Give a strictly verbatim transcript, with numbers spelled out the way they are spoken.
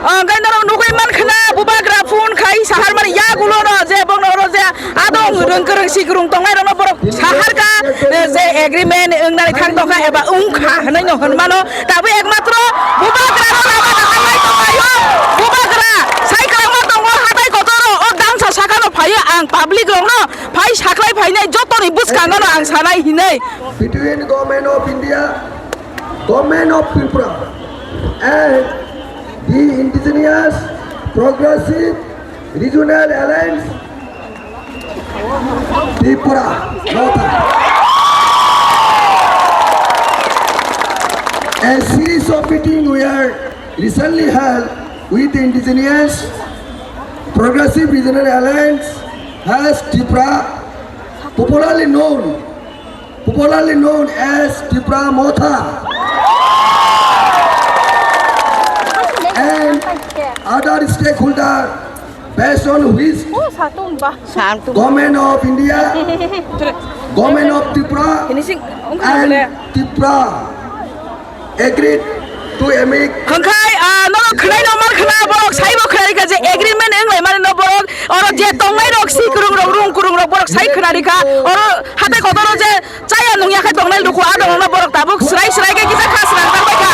Hwnkhe norok nugwi mankha na, bubagra phone khai saharmani yagulo no je bongno oro je adong rwng kwrwng sikrwng tongnairokno borok saharkha, eh, je agreement wngnani thang tongkha eba wngkha hwnwi no hwnmano. Tabuk ekmatro bubagrano lama naharlai tonglaio. Bubagra sai kwlangma tongo hatai kotoro o dangsa sakano phaio ang public rokno phai saklai phainai jotoni bwskango no ang sanai hinwi. Between Government of India, Government of Tripura and the Indigenous Progressive Regional Alliance, Tripura Motha. A series of meetings were recently held with the Indigenous Progressive Regional Alliance as Tripura, popularly known, popularly known as Tripura Motha, and other stakeholder, based on which Government of India, Government of Tripura, and Tripura agreed to a make. Hwnkhe, ah, norok khwnai no man khna, borok saibo khwnai kha je agreement wng lai mani no borok, oro je tongnai rok, sikrwng rok, rung kwrwng rok, borok sai khwnari kha, oro hatai kotor o je chaya nungya khe tongnai luku, adong no borok tabuk srai srai khe kisa kha srang tang bai kha.